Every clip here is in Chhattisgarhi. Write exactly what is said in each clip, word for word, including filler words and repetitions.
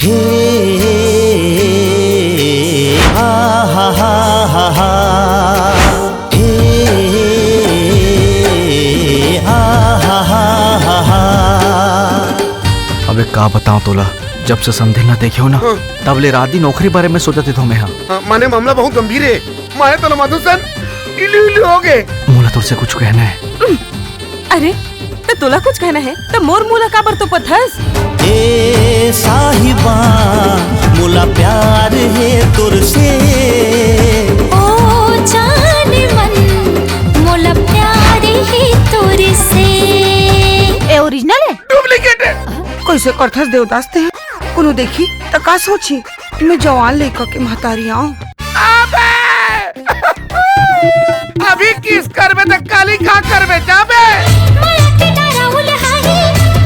हे, आ, हा, हा, हा, हा। हे, आ, हा, हा, हा, हा। अबे का बताओं तोला, जब से समधी ला देखे हो ना, हाँ। तब ले रात दिन ओखरे बारे में सोचत हो मैं, हाँ। हाँ, माने मामला बहुत गंभीर है। माया तोला माधुसन इलू इलू हो गए। मोला तोर से कुछ कहना है। अरे, त तोला कुछ कहना है, त मोर मुंह ला काबर तोपत हस? ए साहिबा, मोला प्यार हे तोर से। ओ जान मन, मोला प्यार हे तोर से। ए ओरिजिनल है? डुप्लीकेट है। कैसे करथस देवदास ते? कोनो देखी त का सोची? मैं जवान लइका के महतारी आऊं। अबे! अभी किस करबे त काली का करबे जाबे? माया के डराउल हाही,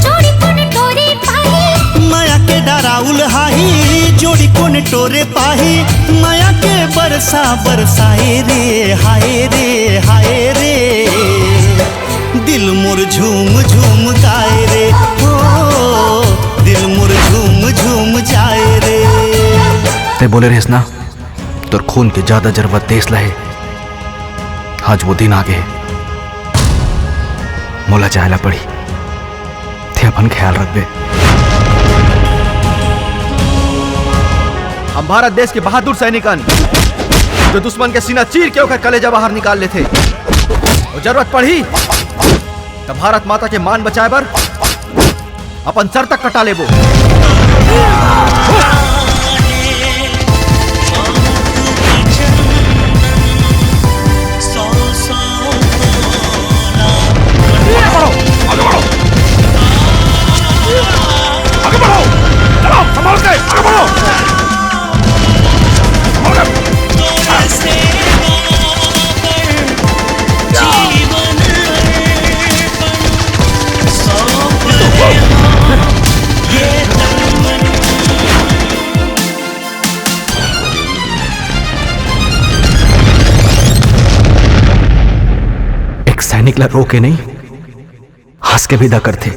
जोड़ी कोन टोरे पाही। माया के डराउल हाही, जोड़ी कोन टोरे पाही। माया के बरसा बरसाए रे, हाय रे, हाय रे। दिल मोर झूम झूम गाए रे, हो, दिल मोर झूम झूम जाए रे। ते बोले रहेस ना, तोर खून के ज्यादा जरूरत देश ला हे। आज वो दिन आ गे, मोला जाए ला पड़ी। ते अपन ख्याल रखबे। हम भारत देश के बहादुर सैनिकन, जो दुश्मन के सीना चीर के ओकर कलेजा बाहर निकाल लेथे। अउ जरूरत पड़ही, त भारत माता के मान बचाए बर अपन सर तक कटा लेबो। आगे बढ़ो, आगे बढ़ो, आगे बढ़ो, चलो, संभाल के आगे बढ़ो। एक सैनिक ला रो के नहीं, हंस के विदा करथे।